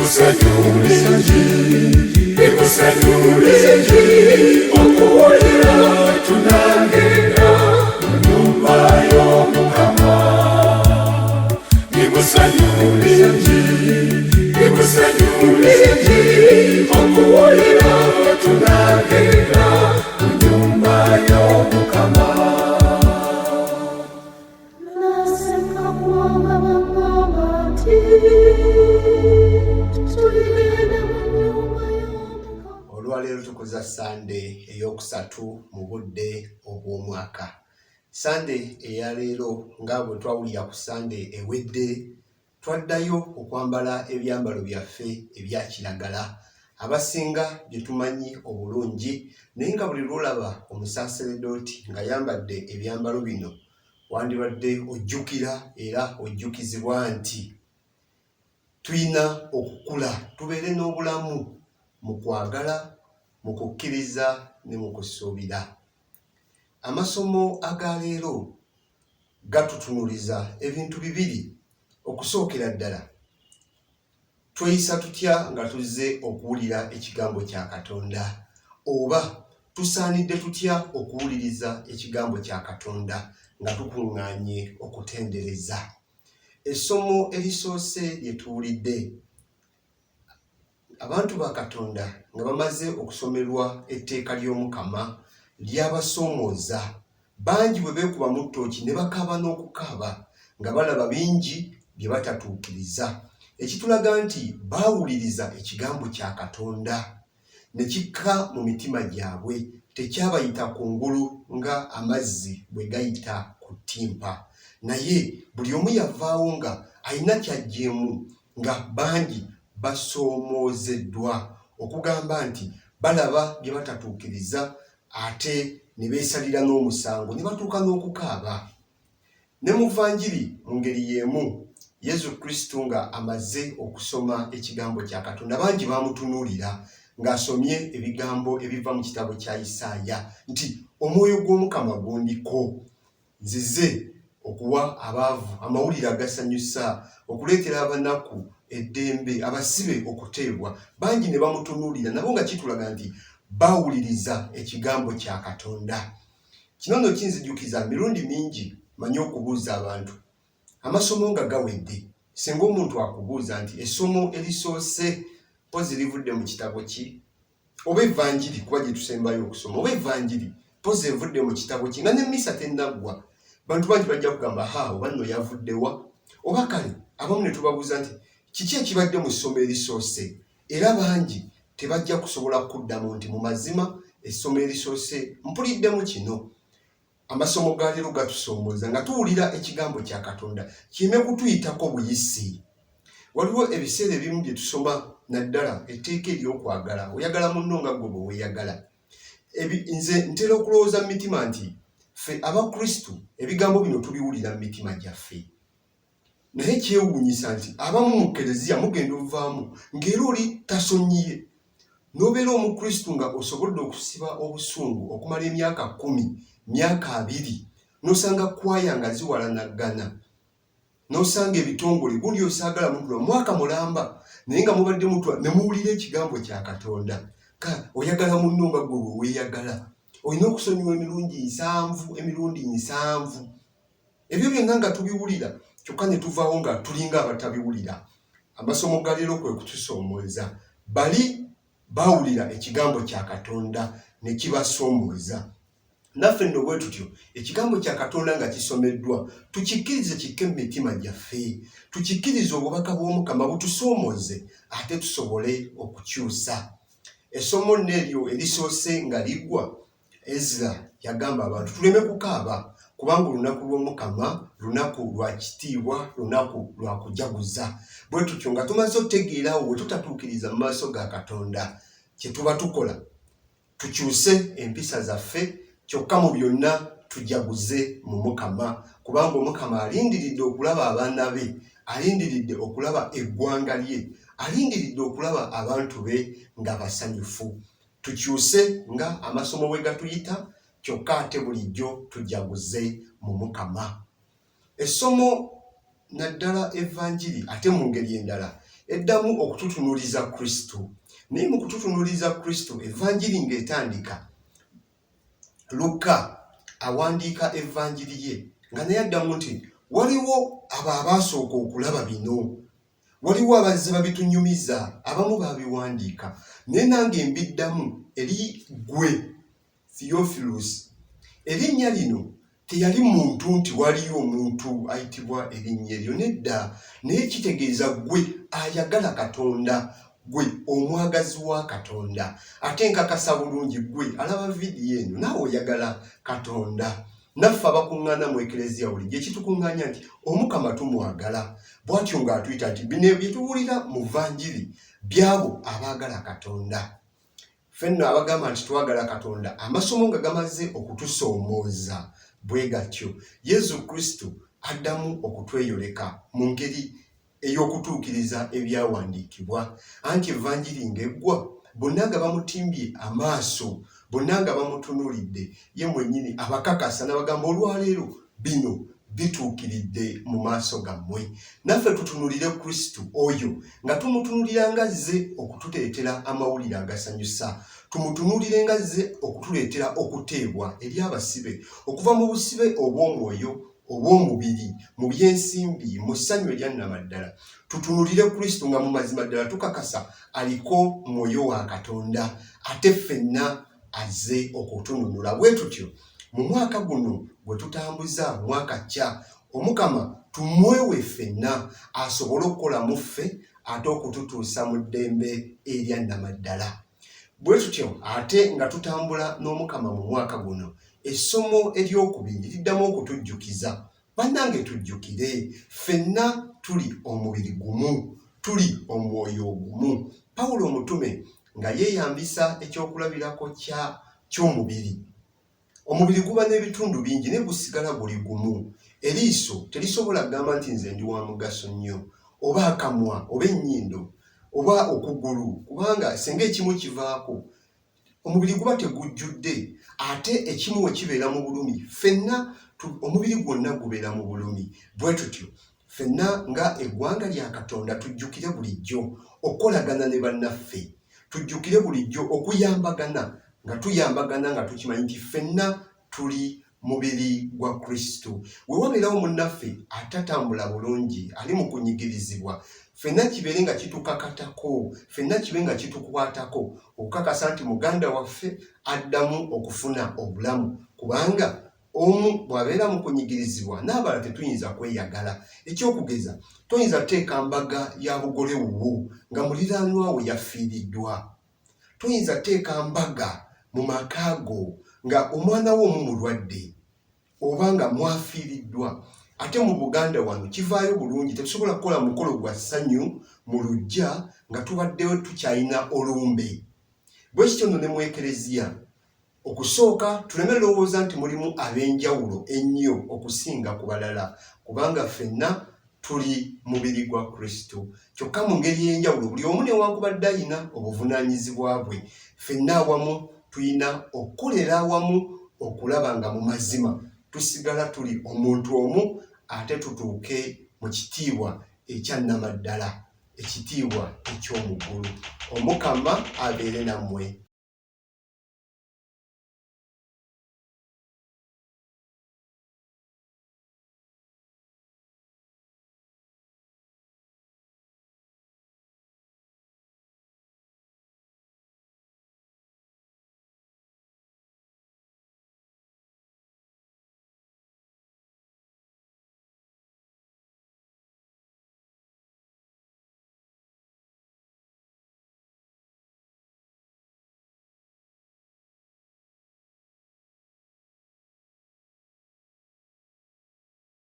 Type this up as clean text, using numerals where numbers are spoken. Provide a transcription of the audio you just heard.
Ssanyu lingi, ssanyu lingi okuwulira tunagenda mu nnyumba y'Omukama. Ssanyu lingi, ssanyu lingi okuwulira tunagenda mu nnyumba y'Omukama. Naseka kubanga baŋŋamba nti tuligenda mu nnyumba y'Omukama. Olwaleero tukuza Sande ey'okusatu mu budde obw'omwaka. Sande eyaleero, nga bwe twawulira ku Sande ewedde, twaddayo okwambala ebyambalo byaffe ebya kiragala abasinga bye tumanyi obulungi, naye nga buli lw'olaba omusaaseredooti ng'ayambadde ebyambalo bino, wandibadde ojjukira era ojjukizibwa nti tulina okukula tubeere n'obulamu mu kwagala, mu kukkiriza ne mu kusuubira. Amasomo aga leero gatutunuliza ebintu bibiri. Okusookera ddala, tweyisa tutya nga tuzze okuwulira ekigambo kya Katonda, oba tusaanidde tutya okuwuliriza ekigambo kya Katonda nga tukuŋŋaanye okutendereza? Essomo erisoose lye tuwulidde, abantu ba Katonda nga bamaze okusomerwa etteeka ly'Omukama lyabasoomooza. Bangi bwe beekubamu ttooki ne bakaaba n'okukaaba nga balaba bingi bye batatuukiriza, ekitulaga nti baawuliriza ekigambo kya Katonda ne kikka mu mitima gyabwe, tekyabayita kungulu nga amazzi bwe gayita ku ttimpa, naye buli omu yavaawo nga alina ky'aggyeemu, nga bangi basoomoozeddwa okugamba nti balaba bye batatuukiriza ate ne beesalira n'omusango ne batuuka n'okukaaba. Ne mu Vanjiri mu ngeri y'emu, Yesu Kristo nga amaze okusoma ekigambo kya Katonda, bangi baamutunuulira ng'asomye ebigambo ebiva mu kitabo kya Isaaya nti, Omwoyo gw'Omukama gundiko, nzize okuwa abaavu amawulire agasanyusa, okuleetera abanaku eddembe, abasibe okuteebwa. Bangi ne bamutunuulira nabo, nga kitulaga nti bawuliriza ekigambo kya Katonda. Kino nno kinzijukiza mirundi mingi manyi okubuuza abantu amasomo nga gawedde. Singa omuntu akubuuza nti essomo erisoose mpozi livudde mu kitabo ki, oba evanjiri kuba gye tusembayo okusoma, oba evanjiri mpozi evudde mu kitabo ki, nga n'emmisa tennaggwa, bantu bangi bajja kugamba, ha, oba nno yavuddewa? Oba kale abamu ne tubabuuza nti kiki ekibadde mu ssomo erisoose, era bangi tebajja kusobola kuddamu nti mu mazima essomo erisoose mpuliddemu kino. Amasomo ga leero gatusoomooza nga tuwulira ekigambo kya Katonda kireme kutuyitako buyisi. Waliwo ebiseera ebimu bye tusoma, naddala etteeka ery'okwagala, oyagala munno nga ggwe bwe weeyagala. Nze ntera okulowooza mu mitima nti ffe Abakristu ebigambo bino tubiwulira mu mitima gyaffe, naye kyewuunyisa nti abamu mu kereziya mugenda ovaamu ng'era oli tasonyiye. N'obeera Omukristu nga osobodde okusiba obusungu okumala emyaka 10, myaka 20, n'osanga kwaya nga ziwalanaggana, n'osanga ebitongole gundi osaagala mutula mwaka mulamba, naye nga mubadde mutula ne muwulira ekigambo kya Katonda ka oyagala munno nga ggwe bwe weeyagala, olina okusonyiwa emirundi 7, emirundi 7. Ebyo byonna nga tubiwulira, kyokka ne tuvaawo nga tulinga abatabiwulira. Amasomo ga leero kwe kutusoomooza. Bali baawulira ekigambo kya Katonda ne kibasoomooza. Naffe nno bwe tutyo, ekigambo kya Katonda nga kisomeddwa, tukikkirize kikke mu mitima gyaffe, tukikkirize obubaka bw'Omukama butusoomooze ate tusobole okukyusa. Essomo nno eryo erisoose nga liggwa, Ezra yagamba abantu tuleme kukaaba, kubanga olunaku lw'Omukama lunaku lwa kitiibwa, lunaku lwa kujaguza. Bwe tutyo nga tumaze otegeerawo we tutatuukiriza mu maaso ga Katonda kye tuba tukola, tukyuse empisa zaffe, kyokka mu byonna tujaguze mu Mukama, kubanga Omukama alindiridde okulaba abaana be, alindiridde okulaba eggwanga lye, alindiridde okulaba abantu be nga basanyufu. Tukyuse nga amasomo bwe gatuyita, kyokka ate bulijjo tujaguze mu Mukama. Essomo naddala evanjiri ate mu ngeri endala Eddamu okututunuuliza Kristo. Naye mu kututunuuliza Kristo, Evanjiri ng'etandika, Lukka awandiika Evanjiri ye nga naye addamu nti waliwo abo abaasooka okulaba bino, waliwo abazze babitunyumiza, abamu babiwandiika, naye nange mbiddamu eri ggwe Theophilus. Erinnya lino teyali muntu nti waliyo omuntu ayitibwa erinnya eryo, nedda, naye kitegeeza ggwe ayagala Katonda, ggwe omwagazi wa Katonda. Ate nkakasa bulungi ggwe alaba vidiyo eno naawe oyagala Katonda. Naffe abakuŋŋaana mu Eklezia bulijjo ekitukuŋŋaanya nti Omukama tumwagala, bw'atyo ng'atuyita nti bino bye tuwulira mu Vanjiri by'abo abaagala Katonda. Ffe nno abagamba nti twagala Katonda, amasomo nga gamaze okutusoomooza bwe gatyo, Yesu Kristo addamu okutweyoleka mu ngeri ey'okutuukiriza ebyawandiikibwa. Anti Evanjiri ng'eggwa, bonna nga bamutimbye amaaso, bonna nga bamutunuulidde, ye mwennyini abakakasa n'abagamba olwaleero bino bituukiridde mu maaso gammwe. Naffe tutunulire Kristo oyo nga tumutunulira nga azze okutuleetera amawulire agasanyusa, tumutunulire nga azze okutuleetera okuteebwa eri abasibe, okuva mu busibe obw'omwoyo, obw'omubiri, mu by'ensimbi, mu ssanyu erya nnamaddala. Tutunulire Kristo nga mu mazima ddala tukakasa aliko mwoyo wa Katonda, ate ffenna azze okutununula. Bwe tutyo mu mwaka guno gwe tutambuza, mwaka kya Omukama, tumwewe ffenna asobole okukola mu ffe ate okututuusa mu ddembe erya nnamaddala. Bwe tutyo ate nga tutambula n'Omukama mu mwaka guno, essomo eryokubiri liddamu okutujjukiza. Bannange tujjukire, ffenna tuli omubiri gumu, tuli omwoyo ogumu. Pawulo omutume nga yeeyambisa ekyokulabirako kya ky'omubiri. Omubiri guba n'ebitundu bingi naye gusigala guli gumu. Eriiso terisobola kugamba nti nze ndi wa mugaso nnyo, oba akamwa, oba ennyindo, oba okugulu, kubanga singa ekimu kivaako omubiri guba tegujjudde. Ate ekimu we kibeera mu bulumi, ffenna omubiri gwonna gubeera mu bulumi. Bwe tutyo ffenna nga eggwanga lya Katonda tujjukire bulijjo okukolagana ne bannaffe, tujjukire bulijjo okuyambagana, nga tuyambagana nga tukimanyi nti ffenna tuli mubiri gwa Kristo. We wabeerawo munnaffe atatambula bulungi, ali mu kunyigirizibwa, ffenna kibeere nga kitukakatako, ffenna kibe nga kitukwatako okukakasa nti muganda waffe addamu okufuna obulamu, kubanga omu bw'abeera mu kunyigirizibwa n'abalala tetuyinza kweyagala. Eky'okugeza, toyinza kuteeka mbaga ya bugole wuwo nga muliraanwa we yafiiriddwa. Toyinza kuteeka mbaga mu maka go nga omwana wo omu mulwadde oba nga mwafiiriddwa. Ate mu Buganda wano kivaayo bulungi, tetusobola kukola mukolo gwa ssanyu mu luggya nga tubaddewo tukyalina olumbe. Bwe kityo nno ne mu Eklezia. Okusooka tuleme lowooza nti mulimu ab'enjawulo ennyo okusinga ku balala, kubanga ffenna tuli mubiri gwa Kristo. Kyokka mu ngeri ey'enjawulo buli omu newankubadde alina obuvunaanyizibwa bwe, ffenna awamu tulina okukolera awamu okulaba nga mu mazima tusigala tuli omuntu omu ate tutuuke mu kitiibwa ekya nnamaddala, ekitiibwa eky'omu ggulu. Omukama abeere nammwe.